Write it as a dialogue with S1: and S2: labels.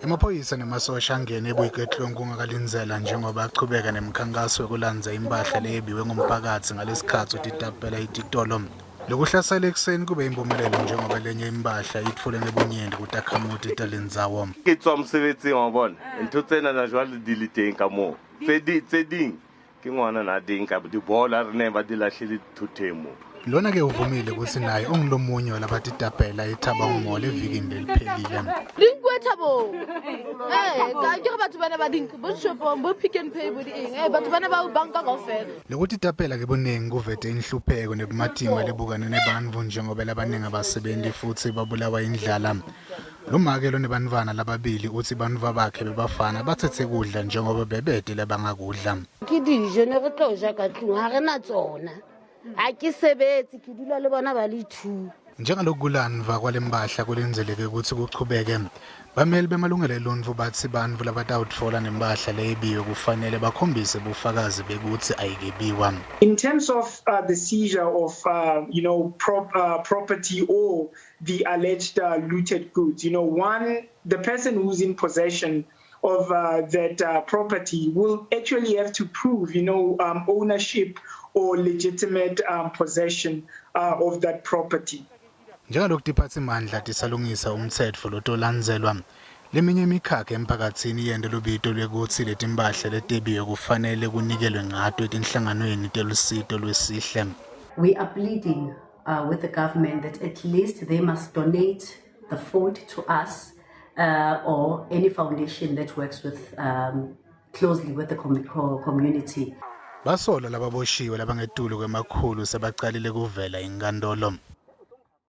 S1: Emaphoyisa nemasosha angene eBoiketlong kungakalindzela njengoba achubeka nemkhankaso wekulandza impahla leyebiwe ngumphakathi ngalesikhatsi utitapela ititolo. Lokuhlasela ekuseni kube impumelelo njengoba lenye impahla itfule ngebunyenti kutakhamuti talendzawo.
S2: Ke tswa mosebetsing wa bona ntho tsenana jwale di le teng ka moo tse ding ke ngwana na di nka dibola re ne ba di lahlile dithoteng mo.
S1: Lona ke uvumile ukuthi naye ungulomunye walabatitapela eThabong Mall evikini leliphelile.
S3: Di nkuwe Thabong. Ee, ka ke re batho bana ba di bo shopong bo Pick n Pay bo di eng. Ee, batho bana ba banka kaofela.
S1: Lokutitapela ke buningi kuvete inhlupheko nebumatima lebukane nebantfu njengoba labaningi abasebenzi futhi babulawa indlala. Lo make lonebantfwana lababili utsi bantfwa bakhe bebafana batsetse kudla njengoba bebete labangakudla.
S4: Ke dijo ne re tlo ja ka tlung ha re na tsona. Ha ke sebetse ke dula le bona ba le two.
S1: Njengaloku kulandvwa kwalempahla kulindzeleke kutsi kuchubeke, bameli bemalungelo eluntfu batsi bantfu labatawutfola nempahla leyebiwe kufanele bakhombise bufakazi bekutsi ayikebiwa.
S5: In terms of uh, the seizure of uh, you know prop, uh, property or the alleged uh, looted goods. One, the person who's in possession of that property will actually have to prove, ownership or legitimate possession of that property.
S1: Njengaloku tiphatsimandla tisalungisa umtsetfo lotolandzelwa, leminye imikhakha emphakatsini yente lubito lwekutsi letimpahla letebiwe kufanele kunikelwe ngato etinhlanganweni telusito lwesihle.
S6: We are pleading with the government that at least they must donate the food to us or any foundation that works with closely with the community.
S1: Basolwa lababoshiwe labangetulu kwemakhulu sebacalile kuvela inkantolo.